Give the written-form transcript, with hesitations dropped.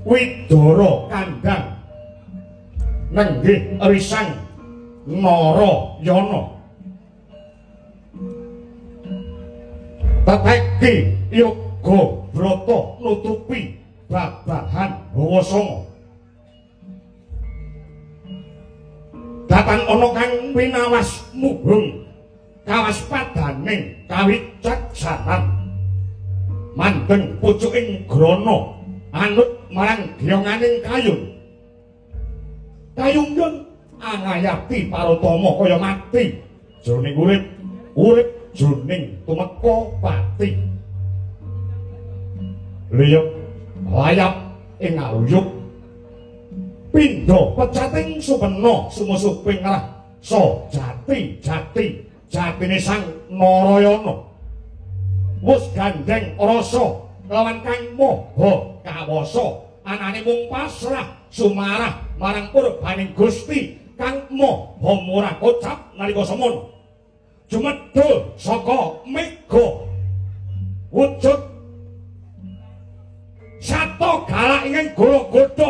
Widara kandhang nenggih risang Narayana. Teteki yoga brata nutupi babahan hawa sanga. Datan ana kang winawas mubeng kawaspadaning kawicaksanan. Mandeng pucuking grana anut marang giyonganing kayun. Kayungyun angayati parutama kaya mati jroning urip, urip jroning tumeka pati. Liyep layap ing aluyuk pindha pecating supena sumusuping rasa jati jati jatine Sang Narayana. Wus gandeng rasa lawan kang maha kawasa, anane mung pasrah sumarah marang purbaning Gusti kang maha murah kocap nalika semono. Jumedhul saka mega wujud sato galak ing golo godho.